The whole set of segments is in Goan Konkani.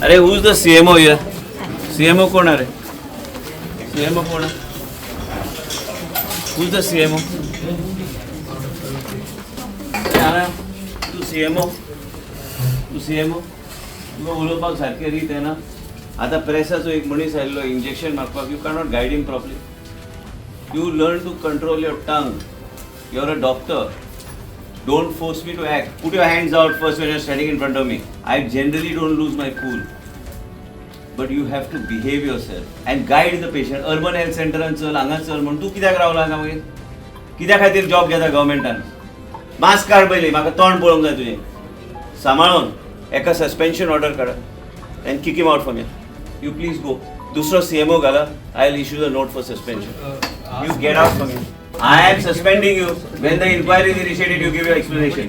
अरे, who's the CMO here? CMO कोण? अरे, सीएमओ कोण? Who's the CMO? तूं सीएमओ, तूं सीएमओ, तुका उलोवपाक सारकें रीत येना. आतां प्रेसाचो एक मनीस आयिल्लो इंजेक्शन मागपाक. You cannot guide him properly. You learn to control your tongue. You are a doctor. Don't force me to act. Put your hands out first when you're standing in front of me. I generally don't lose my cool. But you have to behave yourself and guide the patient. Urban health सेंटरान चल, हांगा चल म्हण तूं कित्याक रावला हांगा मागीर? कित्या खातीर जॉब घेता गव्हर्मेंटान? मास्क काड पयलीं, म्हाका तोंड पळोवंक जाय तुजें सांबाळून. एका सस्पेन्शन ऑर्डर काडा and kick him out from here. You please go. दुसरो सीएमओ घाला. I will issue the note for suspension. You get out from here. I am suspending you. When the inquiry is initiated, you give your explanation.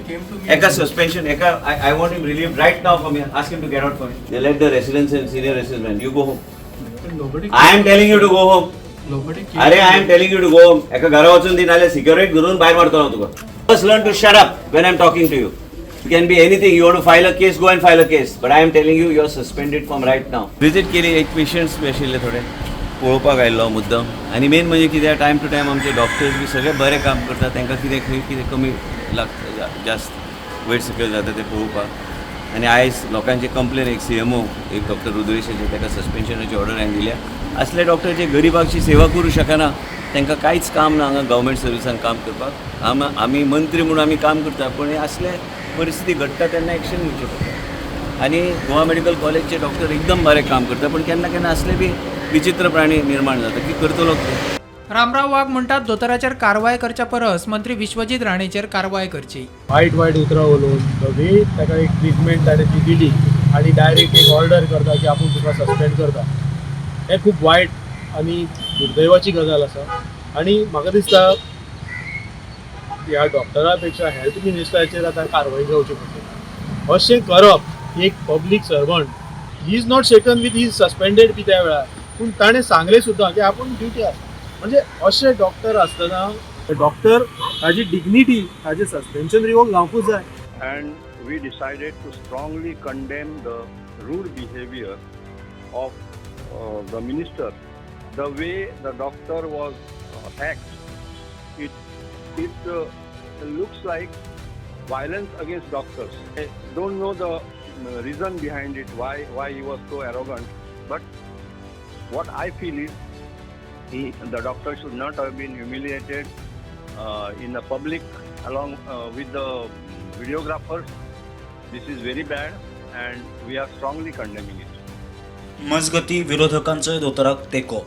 एका suspension, एका I want him relieved right now from here. Ask him to get out from here. They let the residents and senior residents. You go home. Nobody, I am telling you to go home. Nobody came. अरे, I am telling you to go home. एका घरा वचून दी, नाल्यार सिक्युरिटी धरून भायर मारतलो हांव तुका. First learn to shut up when I am talking to you. You can be anything. You want to file a case, go and file a case. But I am telling you, you are suspended from right now. Visit केली, एक पेशंट्स बी आशिल्ले थोडे पळोवपाक आयिल्लो मुद्दम. आनी मेन म्हणजे कितें, टायम टू टायम आमचे डॉक्टर्स बी सगळे बरे काम करतात. तांकां कितें खंय कितें कमी लागता, जास्त वयर सकयल जाता तें पळोवपाक. आनी आयज लोकांचे कंप्लेन, एक सीएमओ, एक डॉक्टर रुद्रेशाचे, ताका सस्पेन्शनाची ऑर्डर हांवें दिल्या. असले डॉक्टर जे गरिबांची सेवा करूं शकना, तांकां कांयच काम ना हांगा गव्हर्मेंट सर्विसान काम करपाक. आमी मंत्री म्हणून आमी काम करता, पूण हे असले परिस्थिती घडटा तेन्ना एक्शन घेवचें पडटा. आनी गोवा मेडिकल कॉलेजचे डॉक्टर एकदम बरें काम करता, पूण केन्ना केन्ना असले बी विचित्र प्राणी निर्माण जाता की करतलो कितें? रामराव वाघ म्हणटात, दोतोराचेर कारवाय करच्या परस मंत्री विश्वजीत राणेचेर कारवाय करची. वायट वायट उतरां उलोवन the way ताका एक ट्रिटमेंट ताणें ती दिली आनी डायरेक्ट एक ऑर्डर करता की आपूण तुका सस्पेंड करता, हें खूब वायट आनी दुर्दैवाची गजाल आसा. आनी म्हाका दिसता ह्या डॉक्टरा पेक्षा हेल्थ मिनिस्टराचेर आतां कारवाय जावची पडटली. अशें करप, एक public servant, he is not shaken with, he suspended बी त्या वेळार, पूण ताणें सांगलें सुद्दां की आपूण ड्युटी आसा. म्हणजे अशे डॉक्टर आसतना डॉक्टर ताजी डिग्निटी, ताजें सस्पेन्शन रिवोक जावंकूच जाय. And we decided to strongly condemn the rude behavior of the minister. The way the doctor was attacked, it looks like violence against doctors. I don't know the reason behind it, why he was so arrogant, but what I feel is the doctor should not have been humiliated in the public along with the videographers. This is very bad and we are strongly condemning it. मजगती, विरोधकांचोय दोतोराक तेंको.